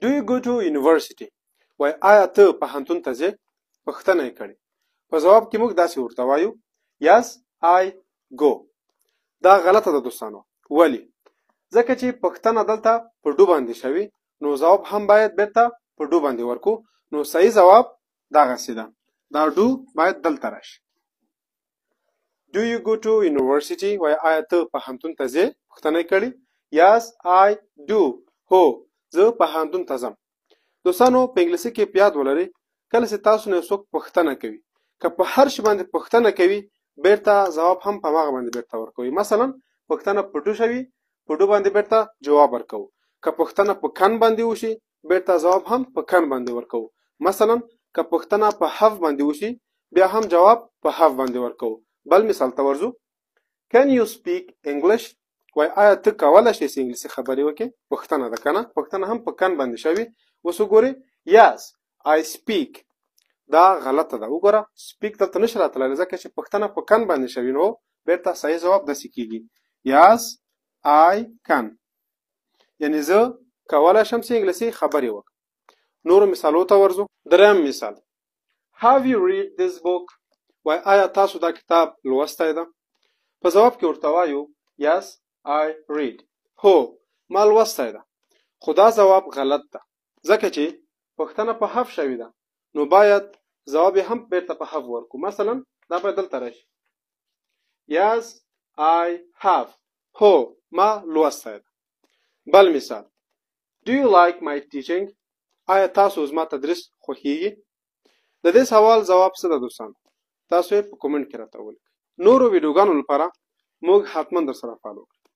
Do you go to university? وای آیا ته پوهنتون ته ځې؟ پوښتنه یې کړې. په ځواب کې موږ داسې ورته وایو Yes, I go. دا غلطه ده دوستانو. ولی؟ ځکه چې پوښتنه دلته په do باندې شوې، نو ځواب هم باید بیرته په do باندې ورکو. نو صحیح ځواب دغسې ده، دا do باید دلته راشي. Do you go to university؟ وای آیا ته پوهنتون ته ځې؟ پوښتنه یې کړې. Yes, I do. هو، زه پوهنتون ته ځم. دوستانو، په انګلیسي کې په یاد ولرئ، کله چې تاسو نه څوک پوښتنه کوي، که په هر شي باندې پوښتنه کوي، بیرته ځواب هم په هماغه باندې بیرته ورکوي. مثلا پوښتنه په do شوي، په do باندې بیرته جواب ورکوو. که پوښتنه په can باندې وشي، بیرته ځواب هم په can باندې ورکوو. مثلا که پوښتنه په have باندې وشي، بیا هم جواب په have باندې ورکوو. بل مثال ته ورځو. Can you speak English؟ وای آیا ته کولی شې چې انګلیسي خبرې وکړې؟ پوښتنه ده که نه؟ پوښتنه هم په can باندې شوې. اوس وګورئ، Yes, I speak. دا غلطه ده. وګوره، speak دلته نشي راتللی ځکه چې پوښتنه په can باندې شوې، نو بیرته صحیح ځواب داسې کیږي Yes, I can. یعنی زه کولی شم چې انګلیسي خبرې وکړم. نورو مثالو ته ورځو. دریم مثال، Have you read this book؟ وای آیا تاسو دا کتاب لوستی ده؟ په ځواب کې ورته وایو Yes, I read. هو، ما لوستی ده. خو دا ځواب غلط ده ځکه چې پوښتنه په have شوې ده، نو باید ځواب یې هم بیرته په have ورکړو. مثلا دا باید دلته راشي Yes, I have. هو، ما لوستی ده. بل مثال، Do you like my teaching؟ آیا تاسو زما تدریس خوښیږي؟ د دې سوال ځواب څه ده دوستانو؟ تاسو یې په کومنټ کې راته ولیکئ. نورو ویډیوګانو لپاره موږ حتما در سره follow کړئ.